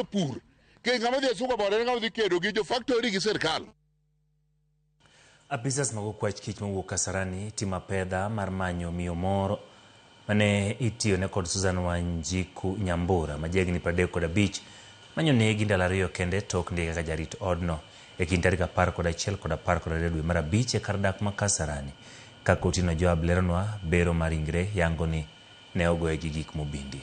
Jopur ke ng'ama dhi e suka boda en ng'ama dhi kedo gi jo factory gi sirkal. Apisas mag okwach kich mowuok Kasarani timo apedha mar manyo miyo moro mane itiyone kod Susan Wanjiku Nyambura ma jahigni 35 manyo negi ndalo ariyo kende tok ndike kaka jarit odno e kind tarik 11 kod 12 dwe mar abich e kar dak ma Kasarani. Kaka Otieno Joab leronwa, bero mar ringre yango ni ne ogoye gi gik mobindi.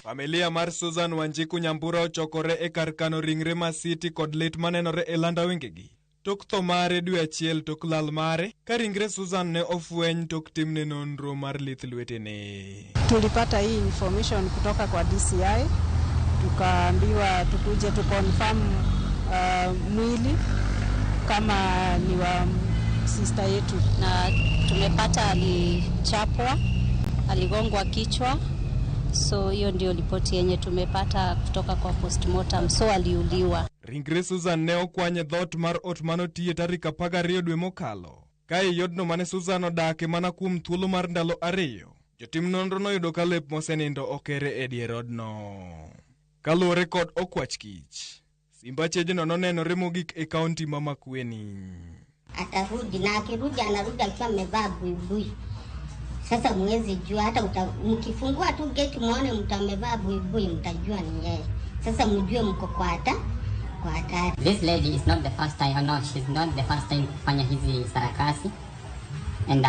Familia mar Susan Wanjiku Nyambura ochokore e kar kano ringre Masiti kod lit manenore e landa wengegi. Tok tho mare dwe achiel tok lal mare, ka ringre Susan ne ofweny tok timne nonro mar lith lwetene. Tulipata hii information kutoka kwa DCI, tukaambiwa tukuje tu confirm mwili kama ni wa sister yetu, na tumepata alichapwa, aligongwa kichwa, so hiyo ndio ripoti yenye tumepata kutoka kwa postmortem, so aliuliwa. Ringre Susan ne okwany e dhoot mar ot manotiye tarik 12 dwe mokalo. Ka ei odno mane Susan odake mana kuom thuolo mar ndalo ariyo, jotim nonro noyudo ka lep mosenindo okere e dier odno. Kaluwore kod okwach kich, simba chejno nonenore mogik e kaunti ma Makueni. Atarudi na akirudi anarudi akiwa amevaa buibui. Sasa mwezi jua hata mkifungua tu geti muone mtu amevaa buibui mtajua ni yeye. Sasa mjue mko kwa hatari. This lady is not the first time, oh no, she's not the first time kufanya hizi sarakasi. And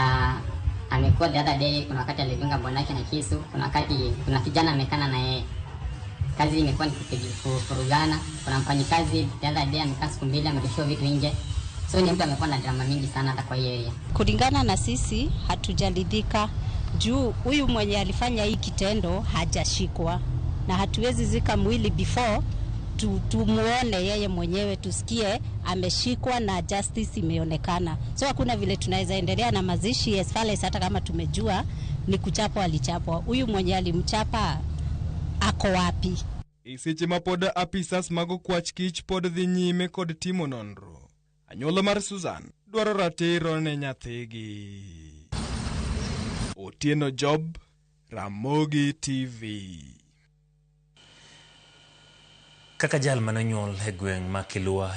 amekuwa the other day, kuna wakati alidunga bwanake na kisu, kuna wakati kuna kijana amekana na yeye. Kazi imekuwa ni kufurugana. Kuna mfanyikazi the other day amekaa siku mbili amerushiwa vitu nje. So ni mtu amekuwa na drama mingi sana hata kwa hiyo area. Kulingana na sisi hatujaridhika juu huyu mwenye alifanya hii kitendo hajashikwa, na hatuwezi zika mwili before tumuone yeye mwenyewe, tusikie ameshikwa na justice imeonekana. So hakuna vile tunaweza endelea na mazishi as far as hata kama tumejua ni kuchapwa alichapwa. Huyu mwenye alimchapa ako wapi? E seche ma pod apisas mag okwach kich pod dhi nyime kod timo nonro. Anyuola mar Susan dwaro ratiro ne nyathigi. Otieno Job, Ramogi TV. Kaka jal mane onyuol e gweng' ma Kilua.